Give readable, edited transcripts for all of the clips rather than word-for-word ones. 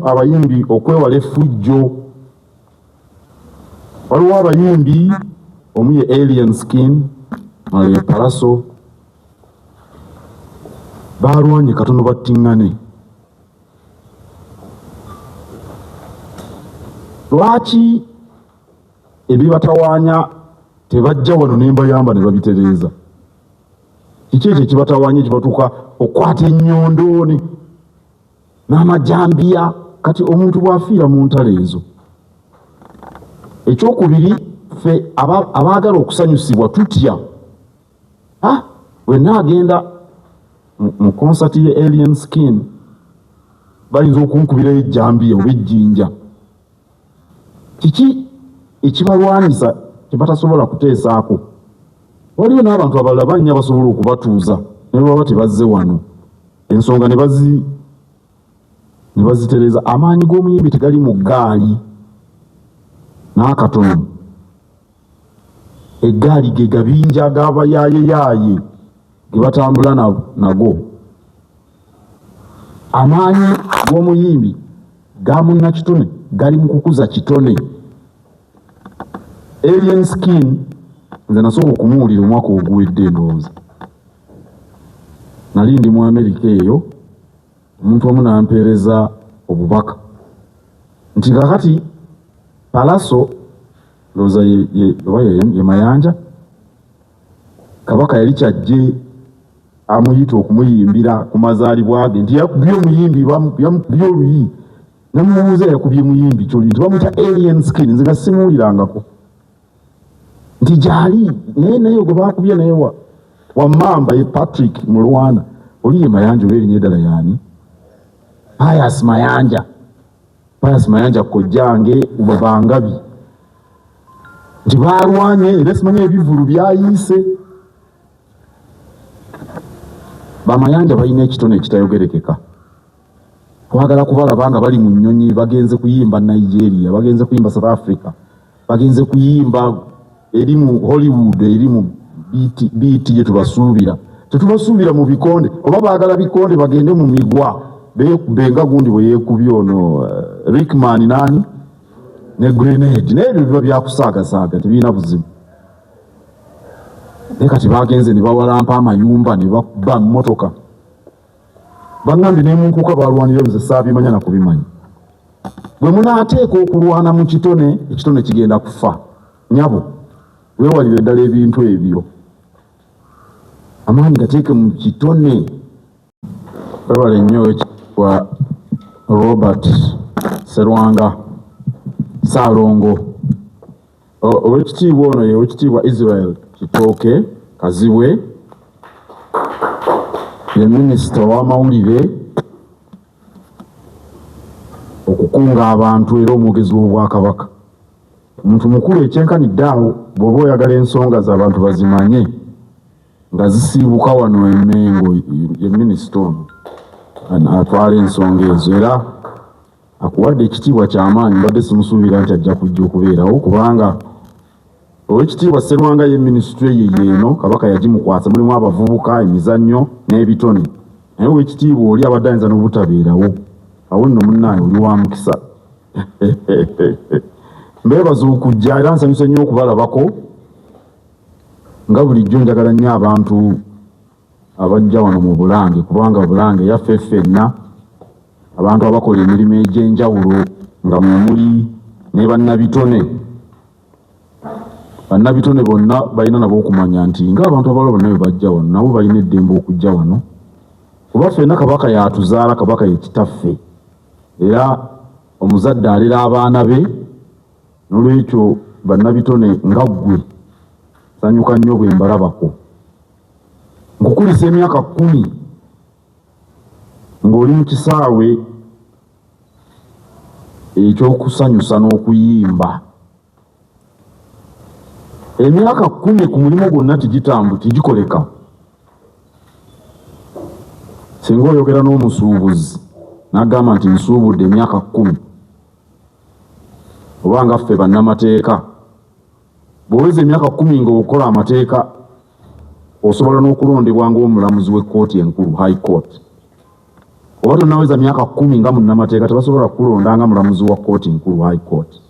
Abayimbi okwewala effujjo. Waliwo abayimbi, omu ye Alien Skin, mulala ye Pallaso, baalwanye katono battiŋŋane. Lwaki ebibatawaanya tebajja wano ne mbayamba ne babitereeza? Kiki ekyo ekibatawaanya ekibatuuka okukwata ennyondo n'amajambiya? Kati omuntu bw'afiira mu ntalo ezo. Ekyokubiri, ffe abaagala okusanyusibwa tutya. Bwe naagenda mu konsati ye Alien Skin, bayinza okunkubirayo ejjambiya oba ejjinja. Kiki ekibalwanyisa kye batasobola kuteesaako? Waliwo n'abantu abalala bannya basobola okubatuuza ne bwe baba tebazze wano, ensonga ne bazitereeza. Amaanyi g'omuyimbi tegali mu ggaali n'akatono. Eggaali ge gabinja g'abayaayeyaaye ge batambula nago. Amaanyi g'omuyimbi ga munnakitone gali mu kukuza kitone. Alien Skin nze nasooka okumuwulira omwaka oguwedde, ndowooza nali ndi mu Amerika eyo, omuntu omu n'ampeereza obubaka nti kakati Pallaso, ndowooza oba ye Mayanja, Kabaka yali kyajje amuyita okumuyimbira ku mazaalibwa ge, nti yakubye omuyimbi, yamukubye oluyi. Namubuuza yakubye muyimbi kyoli, nti bamuyita Alien Skin, nze nga simuwulirangako nti gyali, naye gwe bakubye naye wa Mamba ye Patrick Mulwana, oli ye Mayanja oba erinnya eddala yaani? Pius Mayanja. Pius Mayanja kojjange Bangabi, nti baalwanye era simanyi ebivvulu byayiise. Bamayanja balina ekitone ekitayogerekeka. Twagala kubalaba nga bali mu nnyonyi bagenze kuyimba Nigeria, bagenze kuyimba South Africa, bagenze kuyimba eri mu Hollywood, eri mu BT gye tubasuubira. Tetubasuubira mu bikonde, oba baagala bikonde bagende mu migwa beekube nga gundi bwe yeekubye ono Rickman nani ne grenade, naye ebyo biba byakusaagasaaga, tebirina buzibu. Naye kati bagenze ne bawalampa amayumba ne bakuba mmotoka, baŋŋambye ne mu nkuuka balwanira, nze saabimanya na kubimanya. Bwe munaateeka okulwana mu kitone, ekitone kigenda kufa. Nyabo, weewalire ddala ebintu ebyo, amaanyi gateeke mu kitone. Webale nnyo Oweekitiibwa Robert Serwanga Ssaalongo. Oweekitiibwa ono ye Oweekitiibwa Israel Kitooke Kazibwe, ye minisita ow'amawulire, okukunga abantu era omwogezi w'Obwakabaka. Omuntu mukulu ekyenkanidde awo, bw'oba oyagala ensonga z'abantu bazimanye nga zisiibuka wano e Mmengo, ye minisita ono atwala ensonga ezo, era akuwadde ekitiibwa ky'amaanyi. Mbadde simusuubira nti ajja kujja okubeerawo, kubanga Oweekitiibwa Serwanga ye minisitule ye yeeno Kabaka yagimukwasa, mulimu abavubuka, emizannyo n'ebitone, naye Oweekitiibwa oli abadde ayinza n'obutabeerawo. Awo nno munnaaye oli wa mukisa. Mbeebaza okujja era nsanyuse nnyo okubalabako. Nga bulijjo njagala nnyo abantu abajja wano mu Bulange, kubanga Bulange yaffe ffenna, abantu abakola emirimu egy'enjawulo nga mwe muli ne bannabitone. Bannabitone bonna balina nabo okumanya nti ng'abantu abalala bonna bwe bajja wano, nabo balina eddembe okujja wano, kuba ffenna Kabaka y'atuzaala, Kabaka ye kitaffe, era omuzadde alera abaana be. N'olwekyo bannabitone nga ggwe, nsanyuka nnyo bwe mbalabako. Nkukulisa emyaka 10 ng'oli mu kisaawe ekyokusanyusa n'okuyimba. Emyaka 10 ku mulimu gwonna tegitambu tegikoleka. Singa oyogera n'omusuubuzi n'agamba nti nsuubudde emyaka 10, oba nga ffe bannamateeka, bw'oweza emyaka 10 ng'okola amateeka, osobola n'okulondebwa ng'omulamuzi w'ekkooti enkulu, High Court. Oba tonnaweza myaka 10 nga munnamateeka, tebasobola kukulonda nga mulamuzi wa kkooti nkulu, High Court.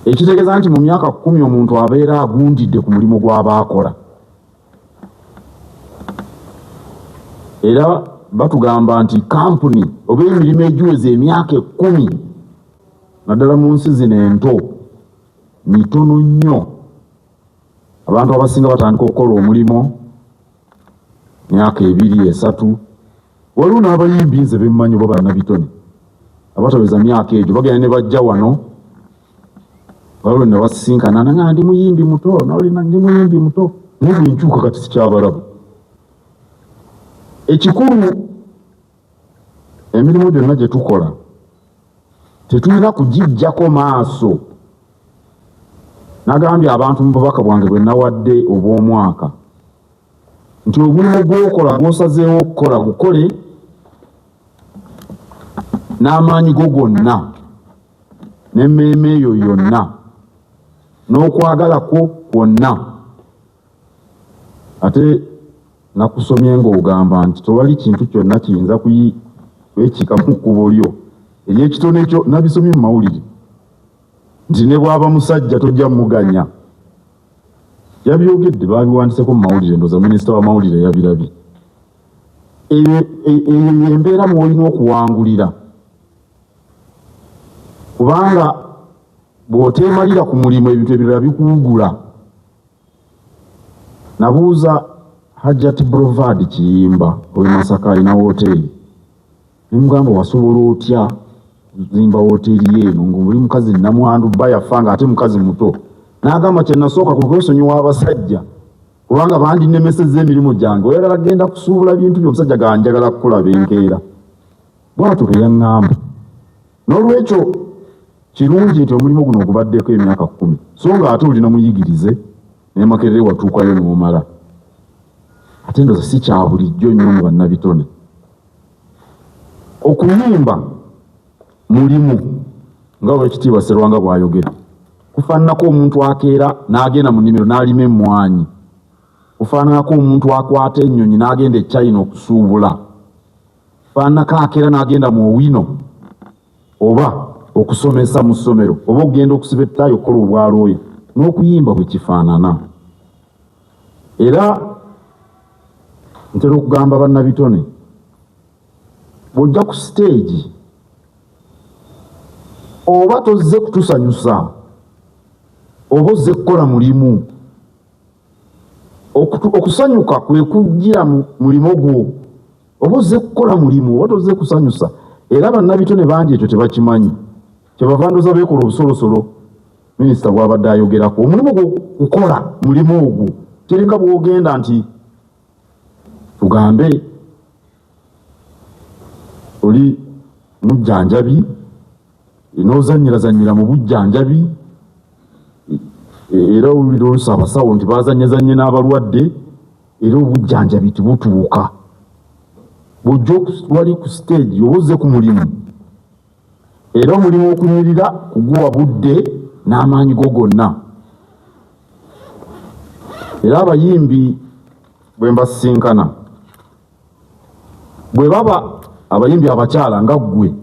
Ekitegeeza nti mu myaka 10 omuntu abeera agundidde ku mulimu gw'aba akola. Era batugamba nti kampuni oba emirimu egiweza emyaka 10, naddala mu nsi zino ento, mitono nnyo. Abantu abasinga batandika okukola omulimu myaka 2, 3. Waliwo n'abayimbi nze bemmanyi oba bannabitone abataweza myaka egyo, bagenda ne bajja wano, waliwo ne basisinkana nga ndi muyimbi muto, ndi muyimbi muto, naye bwe nkyuka kati sikyabalaba. Ekikulu, emirimu gyonna gye tukola tetulina kugiggyako maaso. Nagambye abantu mu bubaka bwange bwe nawadde obw'omwaka nti omulimu gw'okola, gw'osazeewo okukola, gukole n'amaanyi go gonna n'emmeeme eyo yonna n'okwagala kwo kwonna. Ate nakusomye ng'ogamba nti tewali kintu kyonna kiyinza kwekiika mu kkubo lyo ery'ekitone kyo. Nabisomye mu mawulire nti ne bw'aba musajja tojja muganya. Yabyogedde, babiwandiseko mu mawulire, ndowooza minisita w'amawulire yabirabye. Eyo y'embeera mw'olina okuwangulira, kubanga bw'oteemalira ku mulimu ebintu ebirala bikuwugula. Nabuuza Hajjat Brovad Kiyimba ow'e Masaka, alina wooteeri, ne mugamba, wasobola otya kuzimba wooteeri eno ng'oli mukazi nnamwandu, bba yafa ng'ate mukazi muto? N'agamba, kye nasooka kwe kwesonyiwa abasajja, kubanga bandinemesezza emirimu gyange. Oyagala genda kusuubula bintu by'omusajja, ga njagala kukulaba enkeera. Bw'atyo bwe yaŋŋamba. N'olwekyo kirungi nti omulimu guno ogubaddeko emyaka 10, so nga ate olina muyigirize ne Makerere watuukayo n'omala. Ate ndowooza si kya bulijjo nnyo mu bannabitone. Okuyimba mulimu, nga Oweekitiibwa Serwanga bw'ayogera, kufaananako omuntu akeera n'agenda mu nnimiro n'alima emmwanyi, kufaananako omuntu akwata ennyonyi n'agenda e China okusuubula, kufaananako akeera n'agenda mu Owino oba okusomesa mu ssomero oba okugenda okusiba ettaayi okukola obwalooya. N'okuyimba bwe kifaanana. Era ntera okugamba bannabitone, bw'ojja ku siteegi oba tozze kutusanyusa, oba ozze kukola mulimu. Okusanyuka kwe kujjira mu mulimu gwo. Oba ozze kukola mulimu, oba tozze kusanyusa. Era bannabitone bangi ekyo tebakimanyi, kyebava ndowooza beekola obusolosolo minisita bw'abadde ayogerako. Omulimu gwo kukola mulimu ogwo, kiringa bw'ogenda nti tugambe oli mujjanjabi n'ozanyirazanyira mu bujjanjabi, era owulira oluusi abasawo nti bazanyazanye n'abalwadde, era obujjanjabi tebutuuka. Bw'ojja wali ku siteegi oba ozze ku mulimu, era omulimu okunyirira kuguwa budde n'amaanyi go gonna. Era abayimbi bwe mbasisinkana, bwe baba abayimbi abakyala nga ggwe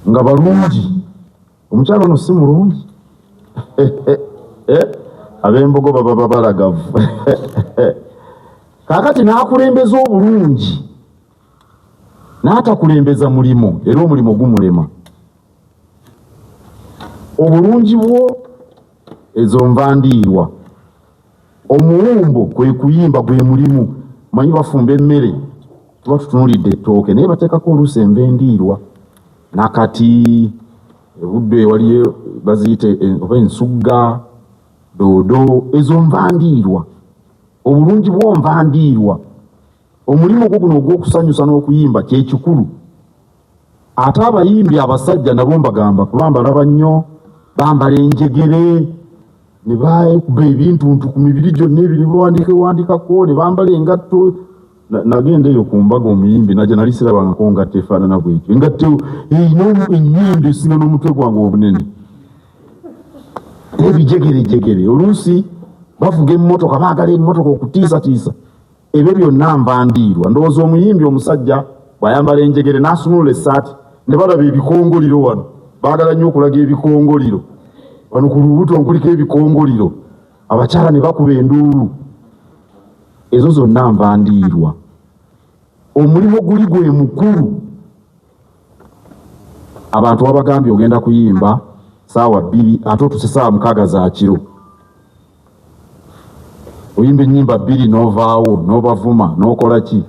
nga balungi, omukyala ono si mulungi, ab'embogo baba babalagavu. Kaakati n'akulembeza obulungi n'atakulembeza mulimu, era omulimu gumulema. Obulungi bwo ezo nva ndiirwa, omuwumbo kwe kuyimba, gwe mulimu. Manyi bafumba emmere tuba tutunuulidde ettooke, naye bateekako oluusi enva endiirwa nakati ebuddo ewaliyo baziyita oba ensugga, doodo, ezo nva ndiirwa. Obulungi bwo nva ndiirwa. Omulimu gwo guno ogw'okusanyusa n'okuyimba kyekikulu. Ate abayimbi abasajja nabo mbagamba, kuba mbalaba nnyo bambala enjegere ne bakuba ebintuntu ku mibiri gyonna ebiri bawandiikawandikako ne bambala engatto. Nagenda eyo ku mbaga omuyimbi najja, nali sirabangako ngatto efaanana bwetyo, engatto erina ennyindo esinga n'omutwe gwange obunene, ebijegerejegere. Oluusi bavuga emmotoka, baagala emmotoka okutiisatiisa. Ebyo byonna nva ndiirwa. Ndowooza omuyimbi omusajja bw'ayambala enjegere n'asumulula essaati ne balaba ebikongoliro wano, baagala nnyo okulaga ebikongoliro wano ku lubuto, nkuliko ebikongoliro, abakyala ne bakuba enduulu. Ezo zonna nva ndiirwa. Omulimu guli gwe mukulu. Abantu wabagambye ogenda kuyimba 2:00, ate otuse 6:00 za kiro, oyimba ennyimba 2 n'ovaawo n'obavuma n'okola ki?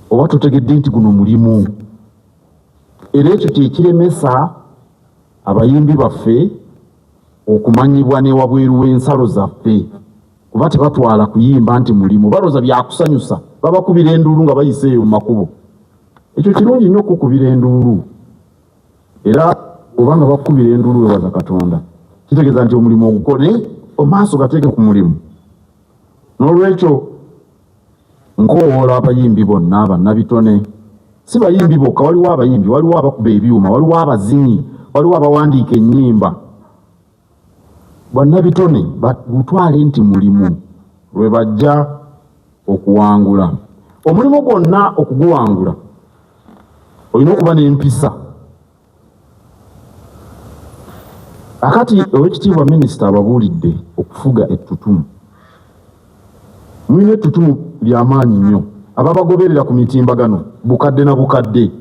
Oba totegedde nti guno mulimu. Era ekyo kyekiremesa abayimbi baffe okumanyibwa n'ewabweru w'ensalo zaffe, kuba tebatwala kuyimba nti mulimu, balooza byakusanyusa, babakubira enduulu nga bayise eyo mu makubo. Ekyo kirungi nnyo okukubira enduulu, era oba nga bakukubira enduulu webaza Katonda, kitegeeza nti omulimu ogukola, naye amaaso gateeke ku mulimu. N'olwekyo nkoowoola abayimbi bonna bannabitone, si bayimbi bokka, waliwo abayimbi, waliwo abakuba ebyuma, waliwo abazinyi, waliwo abawandiika ennyimba. Bannabitone butwale nti mulimu lwe bajja okuwangula. Omulimu gwonna okuguwangula olina okuba n'empisa. Akati Oweekitiibwa Minisita ababuulidde okufuga ettutumu. Mulina ettutumu ly'amaanyi nnyo, ababagoberera ku mitimbagano bukadde na bukadde,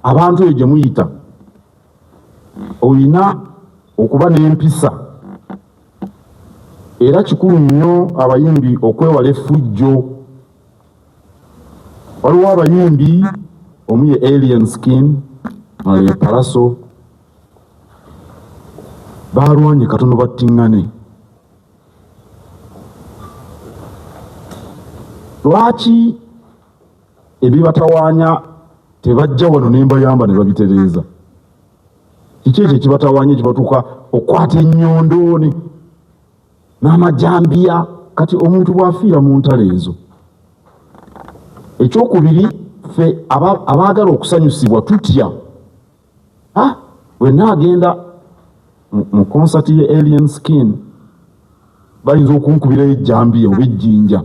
abantu eyo gye muyita olina okuba n'empisa. Era kikulu nnyo abayimbi okwewala effujjo. Waliwo abayimbi, omu ye Alien Skin, mulala ye Pallaso, baalwanye katono battiŋŋane. Lwaki ebibatawaanya tebajja wano ne mbayamba ne babitereeza? Kiki ekyo ekibatawaanya ekibatuuka okukwata ennyondo n'amajambiya? Kati omuntu bw'afiira mu ntalo ezo. Ekyokubiri, ffe abaagala okusanyusibwa tutya. Bwe naagenda mu konsati ye Alien Skin, bayinza okunkubirayo ejjambiya oba ejjinja.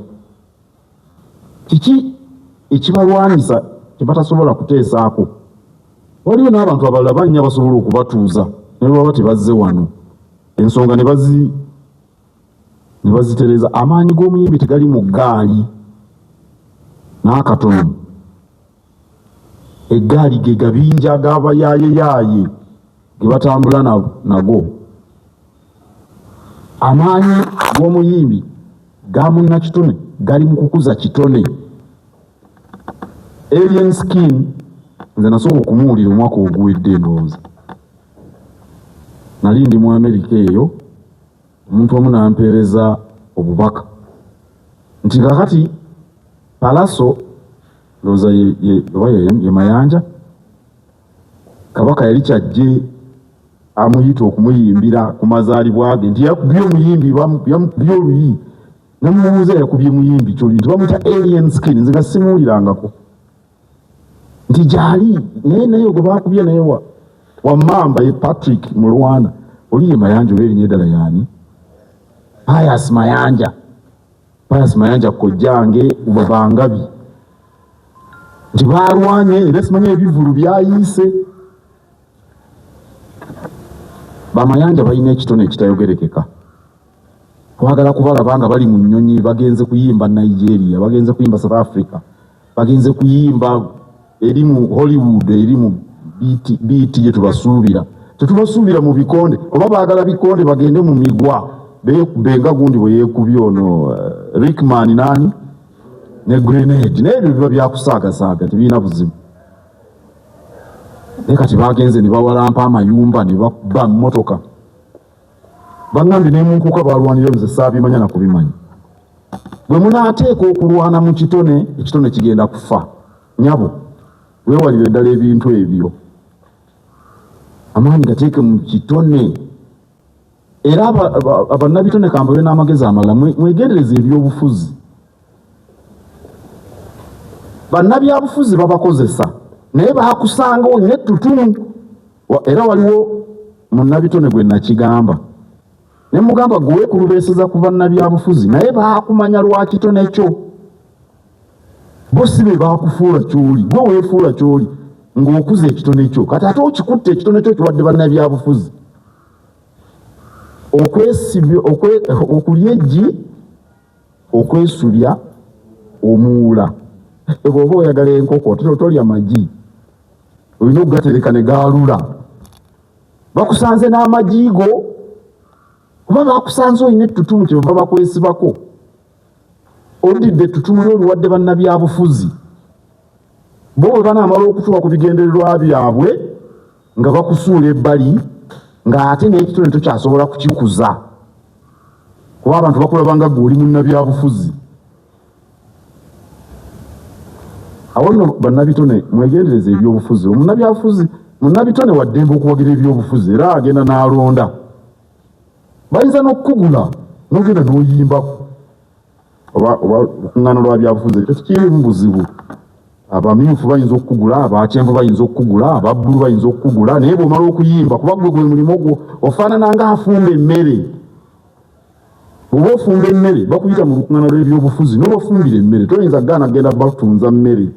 Kiki ekibalwanyisa kye batasobola kuteesaako? Waliwo n'abantu abalala bannya basobola okubatuuza ne baba tebazze wano, ensonga ne bazitereeza. Amaanyi g'omuyimbi tegali mu ggaali n'akatono. Eggaali ge gabinja g'abayaayeyaaye ge batambula nago. Amaanyi g'omuyimbi ga munnakitone gali mu kukuza kitone. Alien Skin nze nasooka okumuwulira omwaka oguwedde, ndowooza nali ndi mu Amerika eyo, omuntu omu n'ampeereza obubaka nti kakati Pallaso, ndowooza oba ye Mayanja, Kabaka yali kyajje amuyita okumuyimbira ku mazaalibwa ge, nti yakubye omuyimbi, yamukubye oluyi. Namubuuza yakubye muyimbi kyoli, nti bamuyita Alien Skin, nze nga simuwulirangako nti gyali, naye naye gwe bakubye naye wammamba ye Patrick Mulwana, oli ye Mayanja oba erinnya eddala yaani Pius Mayanja. Pius Mayanja kojjange bangabi, nti balwanye era simanyi ebivulu byayiise. Bamayanja balina ekitone ekitayogerekeka. Twagala kubalaba nga bali mu nnyonyi bagenze kuyimba Nigeria, bagenze kuyimba South Africa, bagenze kuyimba eri mu Hollywood, eri mu BT gye tubasuubira. Tetubasuubira mu bikonde, oba baagala bikonde bagende mu migwa beekube nga gundi bwe yeekubye ono Rickman nani ne grenade, naye ebyo biba byakusaagasaaga, tebirina buzibu. Naye kati bagenze ne bawalampa amayumba ne bakuba mmotoka, bangambye ne munkuka balwanira, nze saabimanya na kubimanya. Bwe munaateeka okulwana mu kitone, ekitone kigenda kufa. Nyabo weewalire ddala ebintu ebyo, amaanyi gateeke mu kitone. Era abannabitone kambabe n'amagezi amalala, mwegendereze ebyobufuzi. Bannabyabufuzi babakozesa, naye bakusanga olina ettutumu. Era waliwo munnabitone gwe nakigamba ne mugamba gwe weekulubeeseza ku bannabyabufuzi, naye baakumanya lwa kitone kyo. Bo si be baakufuula ky'oli, gwe weefuula ky'oli ng'okuza ekitone kyo. Kati ate okikutte ekitone kyo kiwadde bannabyabufuzi. Okulya eggi, okwesubya omuwula. Bw'oba oyagala enkoko tolya magi, olina okugatereka ne gaalula. Bakusanze n'amagi go, kuba bakusanze olina ettutumu kyebava bakwesibako. Oludidde ettutumu lyo oluwadde bannabyabufuzi. Bo bwe banaamala okutuuka ku bigendererwa byabwe nga bakusuula ebbali, ng'ate n'ekitone tokyasobola kukikuza, kuba abantu bakulaba nga ggwe oli munnabyabufuzi. Awo nno bannabitone mwegendereze ebyobufuzi. Omunnabyabufuzi, munnabitone wa ddembe okuwagira ebyobufuzi, era agenda n'alonda. Bayinza n'okukugula n'ogenda n'oyimbako oba olukuŋŋaana lwa byabufuzi, ekyo tekiriimu buzibu. Abamyufu bayinza okukugula, abakyenvu bayinza okukugula, ababbulu bayinza okukugula, naye bw'omala okuyimba, kuba ggwe gwe mulimu gwo, ofaanana ng'afumba emmere. Bw'oba ofumba emmere, bakuyita mu lukuŋŋaana lw'ebyobufuzi n'obafumbira emmere, toyinza kugaana kugenda batunza mmere.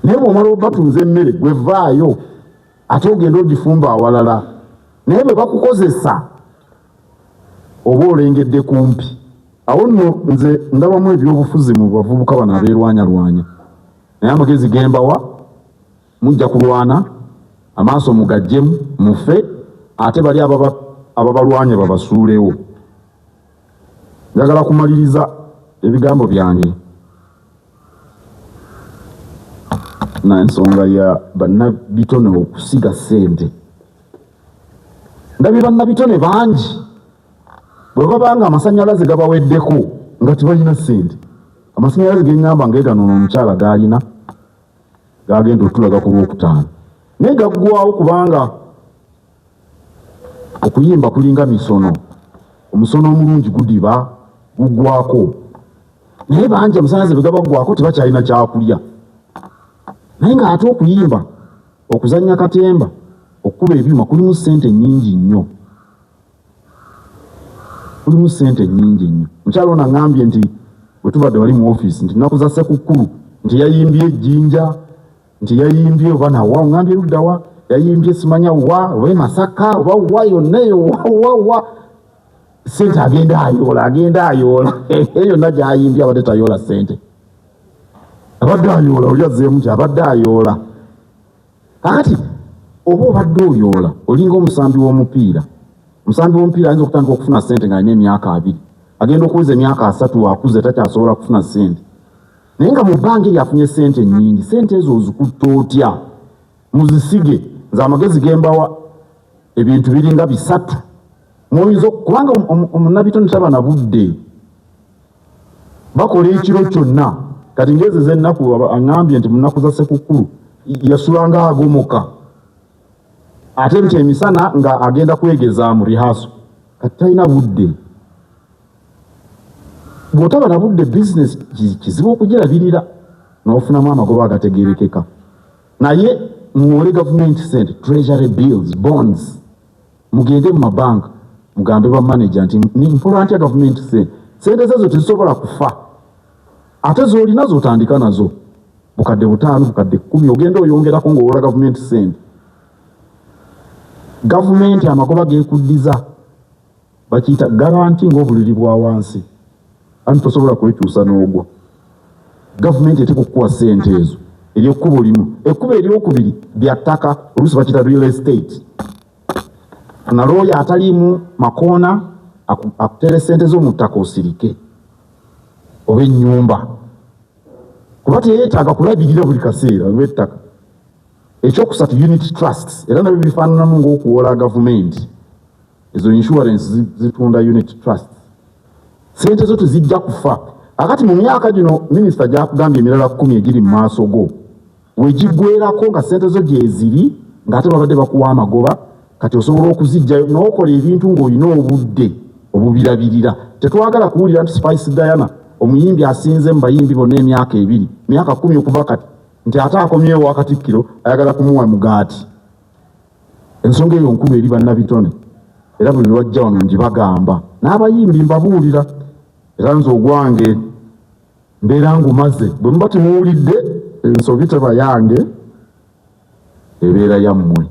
Naye bw'omala obatunza emmere, gwe vaayo ate ogende ogifumba awalala. Naye bwe bakukozesa oba olengedde kumpi. Awo nno nze ndabamu ebyobufuzi mu bavubuka bano abeerwanyalwanya. Naye amagezi ge mbawa, mujja kulwana, amaaso mugaggyemu, mufe, ate bali ababalwanya babasuulewo. Njagala kumaliriza ebigambo byange na nsonga ya bannabitone okusiga ssente. Ndabye bannabitone bangi bwe baba nga amasannyalaze gabaweddeko nga tebalina ssente. Amasannyalaze ge ŋŋamba nga gano omukyala g'alina g'agenda otulaga ku Lwokutaano, naye gaggwawo kubanga okuyimba kulinga misono. Omusono omulungi gudiba, guggwako. Naye bangi amasannyalaze bwe gabaggwako tebakyalina kyakulya. Naye ng'ate okuyimba, okuzannya katemba, okukuba ebyuma kulimu ssente nnyingi nnyo. Kulimu ssente nnyingi nnyo. Mukyala ono aŋŋambye nti bwe tubadde wali mu ofiisi nti nnaku za Ssekukkulu nti yayimbye ejjinja, nti yayimbye oba nawa, oŋŋambye ludda wa, yayimbye simanya wa, oba e Masaka, oba wa yonna eyo wa, wa, wa. Ssente agenda ayoola, agenda ayoola. Eyo yonna gy'ayimbye abadde tayoola ssente. Abadde ayoola, oli azzeemu nti abadde ayoola. Kaakati oba obadde oyoola, olinga omusambi w'omupiira. Omusambi w'omupiira ayinza okutandika okufuna ssente ng'alina emyaka 20. Agenda okuweza emyaka 30 akuze takyasobola kufuna ssente. Naye nga mu bbanga eryo afunye ssente nnyingi, ssente ezo ozikutte otya? Muzisige. Nze amagezi ge mbawa ebintu biringa bisatu. Muyinza kubanga omunnabitone taba na budde. Bakola ekiro kyonna. Kati ng'ezo ez'ennaku aŋŋambye nti mu nnaku za Ssekukkulu yasulanga agomoka. Ate nti emisana nga agenda kwegezaamu rehearsal. Kati talina budde. Bw'otaba na budde bizinesi kizibu okugirabirira n'ofunamu amagoba agategeerekeka. Naye muwole gavumenti ssente, treasury bills, bonds. Mugende mu mabanka mugambe ba manager nti mpola ntya gavumenti ssente. Ssente zezo tezisobola kufa. Ate z'olina z'otandika nazo. Bukadde 5, bukadde 10, ogenda oyongerako ng'owola gavumenti ssente. Gavumenti amagoba geekuddiza bakiyita garanti ng'obuliri bwa wansi. Anti tosobola kwekyusa n'ogwa. Gavumenti eteekwa okukuwa ssente ezo. Eryo ekkubo limu. Ekkubo eryokubiri bya ttaka, oluusi bakiyita real estate. Funa looya ataliimu makoona akuteere ssente zo mu ttaka osirike. Oba ennyumba. Kuba teyeetaaga kulabirira buli kaseera oba ettaka. Ekyokusatu unit trusts, era nabyo bifaananamu ng'okuwola gavumenti. Ezo insurance zitunda unit trusts. Ssente zo tezijja kufa. Akati mu myaka gino minisita gy'akugambye emirala 10 egiri mu maaso go, we giggweerako nga ssente zo gyeziri ng'ate babadde bakuwa amagoba, kati osobola okuziggyayo n'okola ebintu ng'olina obudde obubirabirira. Tetwagala kuwulira nti Spice Diana omuyimbi asinze mu bayimbi bonna emyaka 2, myaka 10 okuva kati, nti ate akomyewo Katikkiro ayagala kumuwa mugaati. Ensonga eyo nkulu eri bannabitone, era buli lwajja wano ngibagamba n'abayimbi mbabuulira. Era nze ogwange Mbeera ngumaze. Bwe muba temuwulidde, ensobi teba yange, ebeera yammwe.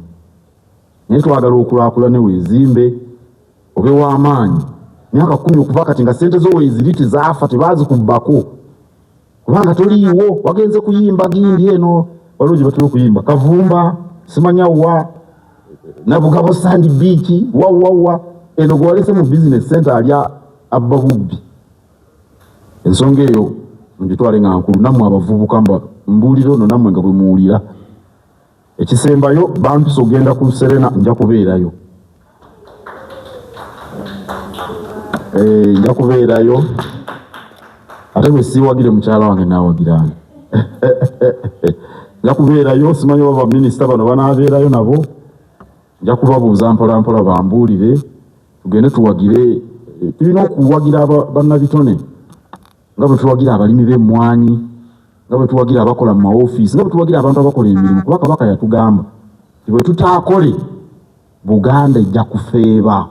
Naye twagala okulaakulane, weezimbe, obe w'amaanyi myaka 10 okuva kati nga ssente zo weeziri, tezaafa, tebaazikubbako, kubanga toliiwo, wagenze kuyimba gindi eno, waliwo gye batera okuyimba Kavumba, simanya wa Nabugabo Sand Beach, wawawa eno gwe walese mu bizinesi sente alya abba bubbi. Ensonga eyo ngitwale nga nkulu. Nammwe abavubuka mbuulira ono, nammwe nga bwe muwulira. Ekisembayo, bampisa ogenda ku Serena, nja kubeerayo. Nja kubeerayo, ate bwe siiwagire mukyala wange naawagirani? Nja kubeerayo. Simanyi oba baminisita bano banaabeerayo nabo, nja kubabuuza mpola mpola bambuulire, tugende tuwagire. Tulina okuwagira bannabitone nga bwe tuwagira abalimi b'emmwanyi, nga bwe tuwagira abakola mu maofiisi, nga bwe tuwagira abantu abakola emirimu, kuba Kabaka yatugamba nti bwe tutaakole, Buganda ejja kufeeba.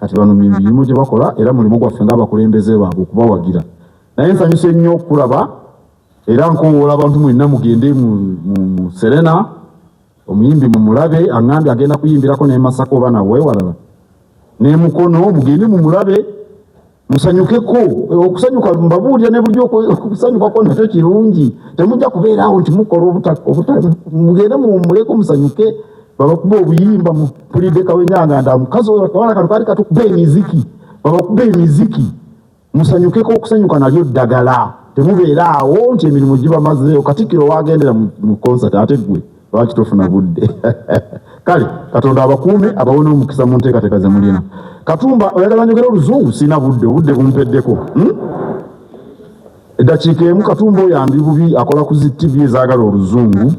Kati bano mirimu gye bakola, era mulimu gwaffe ng'abakulembeze baabwe okubawagira. Naye nsanyuse nnyo okulaba, era nkowoola abantu mwenna mugende mu Serena, omuyimbi mumulabe. Aŋŋambye agenda kuyimbirako ne Masaka oba nawe walala ne Mukono. Mugende mumulabe, musanyukeko. Okusanyuka mbabuulira ne bulijjo, okusanyukako nakyo kirungi. Temujja kubeeraawo nti mukola obuta, mugende muwummuleko, musanyuke, babakuba obuyimba. Mpulidde kawenyanga nda mukazi oyo, akawala kano kaali katukuba emiziki, babakuba emiziki, musanyukeko. Okusanyuka nalyo ddagala. Temubeera awo nti emirimu gibamazeeyo. Katikkiro wagendera mu concert, ate ggwe lwaki tofuna budde? Kale Katonda abakuume, abawe n'omukisa mu nteekateeka ze mulina. Katumba, oyagala njogera oluzungu? Sirina budde, obudde bumpeddeko, Eddakiika emu. Katumba oyo andi bubi, akola ku zi TV ezaagala oluzungu.